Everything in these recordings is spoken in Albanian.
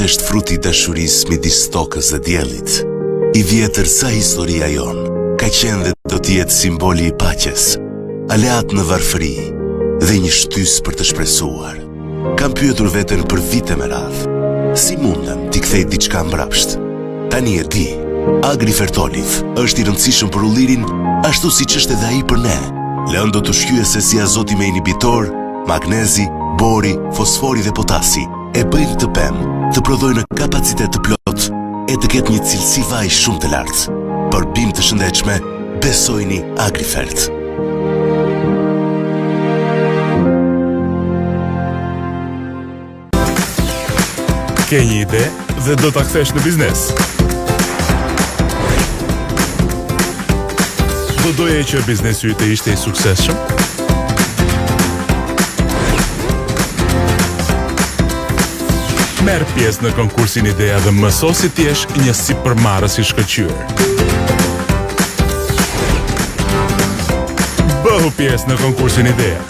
është fruti i dashurisë midis tokës dhe diellit. I vjetër sa historia jonë, ka qenë dhe do të jetë simboli i paqes, aleat në varfëri dhe një shtysë për të shpresuar. Kam pyetur veten për vite me radhë, si mundem t'i kthej diçka mbrapsht? Tani e di, Agrifert Olive është i rëndësishëm për ullirin, ashtu siç është edhe ai për ne. Lëndët ushqyese si azoti me inhibitor, Magnezi, bori, fosfori dhe potasi e bëjnë këtë pemë të prodhojë në kapacitet të plotë e të ketë një cilësi vaji shumë të lartë. Për bimë të shëndetshme, besojini Agrifert. Ke një ide dhe do ta kthesh në biznes. Do doje që biznesi yt të ishte i suksesshëm? Merr pjesë në konkursin Idea dhe mëso si të jesh një sipërmarrës i shkëlqyer. Bëhu pjesë në konkursin Idea.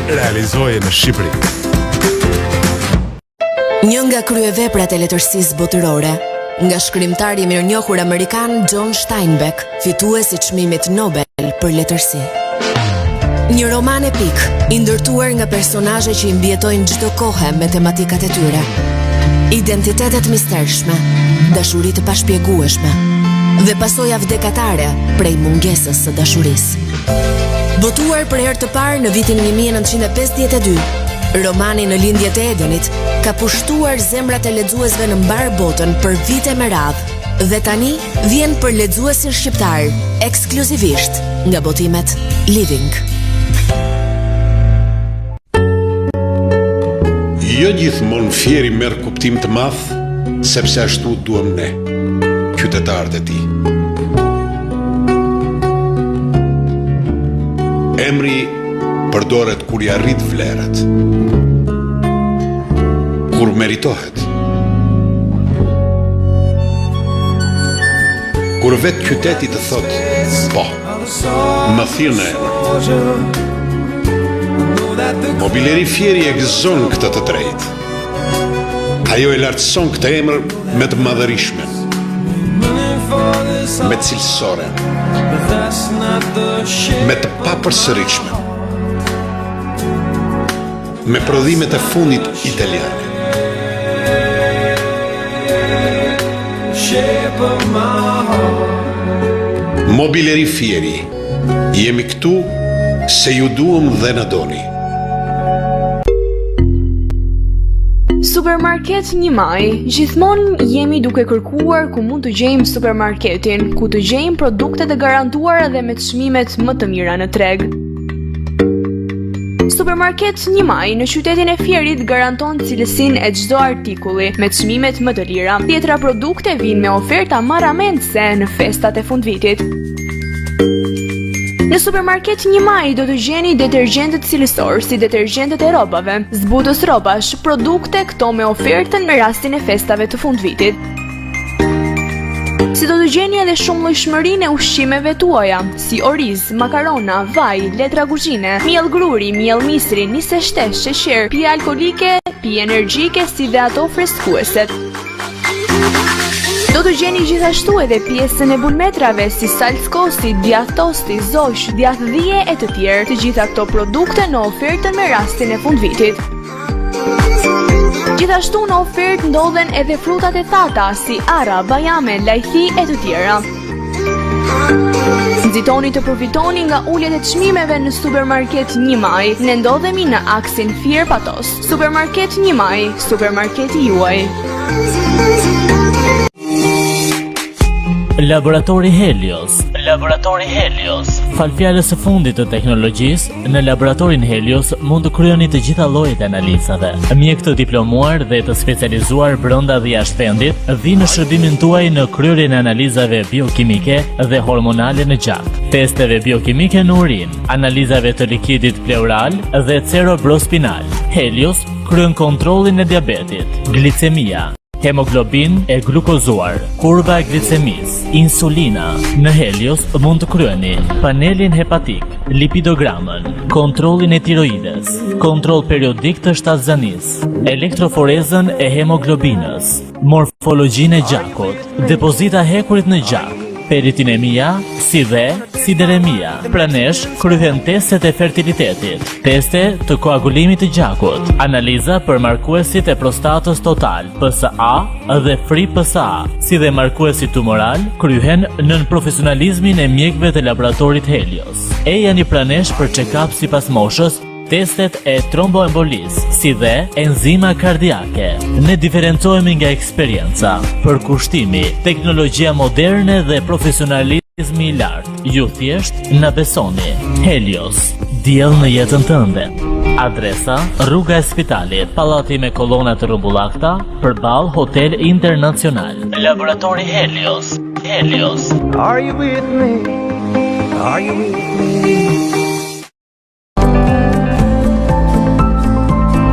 Realizoje në Shqipëri. Një nga kryeveprat e letërsisë botërore, nga shkrimtari i mirënjohur amerikan John Steinbeck, fitues i çmimit Nobel për letërsi. Një roman epik, i ndërtuar nga personazhe që i mbijetojnë çdo kohe me tematikat e tyre. Identitete të mistershme, dashuri të pashpjegueshme dhe pasoja vdekatare prej mungesës së dashurisë. Botuar për herë të parë në vitin 1952, romani Në lindje të Edenit ka pushtuar zemrat e lexuesve në mbarë botën për vite me radhë dhe tani vjen për lexuesin shqiptar ekskluzivisht nga botimet Living. Jo gjithmonë Fieri merr kuptim të madh, sepse ashtu duam ne, qytetarët e tij. Emri përdoret kur ia rrit vlerat. Kur meritohet. Kur vetë qyteti të thotë, po, më thirr në emër. Mobileri Fieri e gëzon këtë të drejtë. Ajo e lartëson këtë emër me të madhërishmen, me cilësoren, me të papërsëritshmen, me prodhimet e fundit italiane. Mobileri Fieri, jemi këtu se ju duam dhe na doni. Supermarket 1 Maj, gjithmonë jemi duke kërkuar ku mund të gjejmë supermarketin, ku të gjejmë produktet e garantuara dhe me çmimet më të mira në treg. Supermarket 1 Maj në qytetin e Fierit garanton cilësinë e çdo artikulli me çmimet më të lira. Dhjetëra produkte vijnë me oferta marramendëse në festat e fundvitit. Në supermarket 1 Maj do të gjeni detergjentët cilësorë si detergjentët e rrobave, zbutës rrobash, produkte këto me ofertën me rastin e festave të fundvitit. Si do të gjeni edhe shumëllojshmërinë e ushqimeve tuaja, si oriz, makarona, vaj, letra kuzhine, miell gruri, miell misri, niseshte, sheqer, pije alkoolike, pije energjike si dhe ato freskueset. Do të gjeni gjithashtu edhe pjesën e bulmetrave si salcë kosi, djathë tosti, zogj, djathë dhie e të tjerë. Të gjitha këto produkte në ofertën me rastin e fundvitit. Gjithashtu në ofertë ndodhen edhe frutat e thata si arra, bajame, lajthi e të tjera. Nxitoni të përfitoni nga uljet e çmimeve në supermarket 1 Maj. Ne ndodhemi në aksin Fier Patos. Supermarket 1 Maj, supermarketi juaj. Laboratori Helios. Laboratori Helios. Falë fjalës së fundit të teknologjisë, Në laboratorin Helios mund të kryeni të gjitha llojet e analizave. Mjekë të diplomuar dhe të specializuar brenda dhe jashtë vendit vijnë në shërbimin tuaj në kryerjen e analizave biokimike dhe hormonale në gjak, testeve biokimike në urinë, analizave të likidit pleural dhe cerebrospinal. Helios kryen kontrollin e diabetit, glicemia. hemoglobinë e glukozuar, kurba e glicemisë, insulina. Në Helios mund të kryeni panelin hepatik, lipidogramën, kontrollin e tiroides, kontroll periodik të shtatzanisë, elektroforezën e hemoglobinës, morfologjinë e gjakut, depozita e hekurit në gjak, ferritinemia, si dhe sideremia. Pranë nesh kryhen testet e fertilitetit, teste të koagulimit të gjakut, analiza për markuesit e prostatës total, PSA dhe Free PSA, si dhe markuesit tumoral, kryhen nën profesionalizmin e mjekëve të laboratorit Helios. Ejani pranë nesh për check-up sipas moshës, testet e tromboembolisë, si dhe enzima kardiake. Ne diferencohemi nga eksperienca, përkushtimi, teknologjia moderne dhe profesionalizmi i lartë. Ju thjesht na besoni. Helios, diell në jetën tënde. Adresa, rruga e spitalit, pallati me kolona të rrumbullakta, përballë Hotel Internacional. Laboratori Helios. Helios. Are you with me? Are you with me?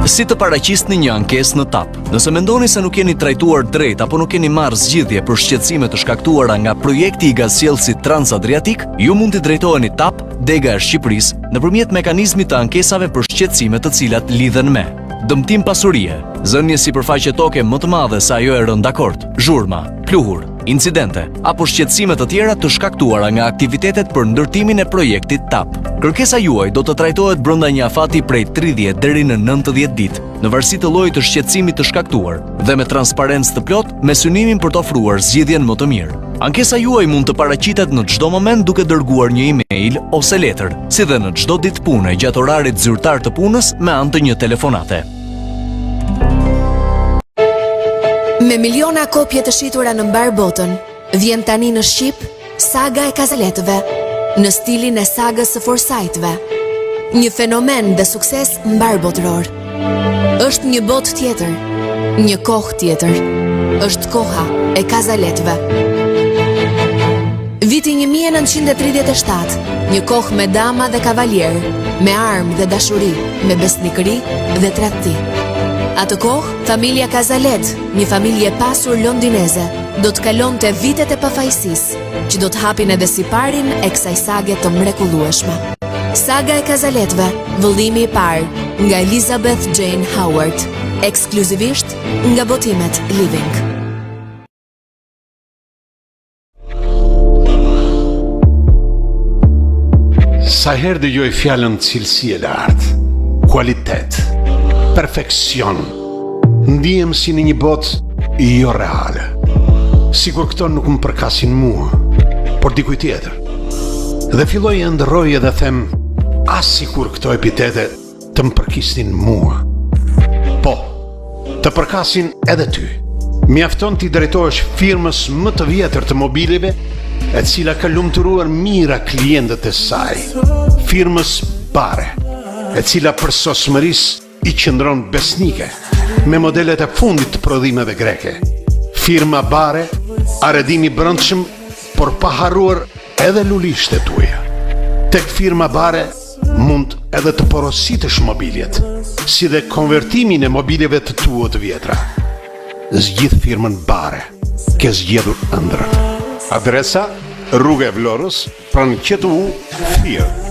Si të paraqisni një ankesë në TAP? Nëse mendoni se nuk jeni trajtuar drejt apo nuk keni marrë zgjidhje për shqetësime të shkaktuara nga projekti i gazsjellësit Transadriatik, ju mund t'i drejtoheni TAP, dega e Shqipërisë, nëpërmjet mekanizmit të ankesave për shqetësime të cilat lidhen me dëmtim pasurie, zënie sipërfaqe toke më të madhe se ajo e rënë dakord, zhurma, pluhur, incidente apo shqetësime të tjera të shkaktuara nga aktivitetet për ndërtimin e projektit TAP. Kërkesa juaj do të trajtohet brenda një afati prej 30 deri në 90 ditë, në varësi të llojit të shqetësimit të shkaktuar dhe me transparencë të plotë me synimin për të ofruar zgjidhjen më të mirë. Ankesa juaj mund të paraqitet në çdo moment duke dërguar një email ose letër, si dhe në çdo ditë pune gjatë orarit zyrtar të punës me anë të një telefonate. Me miliona kopje të shitura në mbarë botën, vjen tani në shqip Saga e Kazaletëve, në stilin e sagës së Forsajtëve. Një fenomen dhe sukses mbarëbotëror. Është një botë tjetër, një kohë tjetër. Është koha e Kazaletëve. Viti 1937, një kohë me dama dhe kavalierë, me armë dhe dashuri, me besnikëri dhe tradhti. Atë kohë, familja Kazalet, një familje e pasur londineze, do të kalonte vitet e pafajësisë, që do të hapin edhe siparin e kësaj sage të mrekullueshme. Saga e Kazaletëve, vëllimi i parë, nga Elizabeth Jane Howard, ekskluzivisht nga botimet Living. Sa herë dëgjoj fjalën cilësi e lartë, kualitet, perfeksion, ndihem si në një botë jo reale. Sikur këto nuk më përkasin mua, por dikujt tjetër. Dhe filloj e ëndërroj edhe them, ah sikur këto epitete të më përkisnin mua. Po, të përkasin edhe ty. Mjafton t'i drejtohesh firmës më të vjetër të mobiljeve, e cila ka lumturuar mijëra klientët e saj. Firmës Bare, e cila përsosmërisë i qëndron besnike me modelet e fundit të prodhimeve greke. Firma Bare, arredim i brendshëm, por pa harruar edhe lulishtet tuaja. Tek firma Bare mund edhe të porositësh mobiljet, si dhe konvertimin e mobiljeve të tua të vjetra. Zgjidh firmën Bare, ke zgjedhur ëndrrën. Adresa, Rruga e Vlorës, pranë QTU, Fier.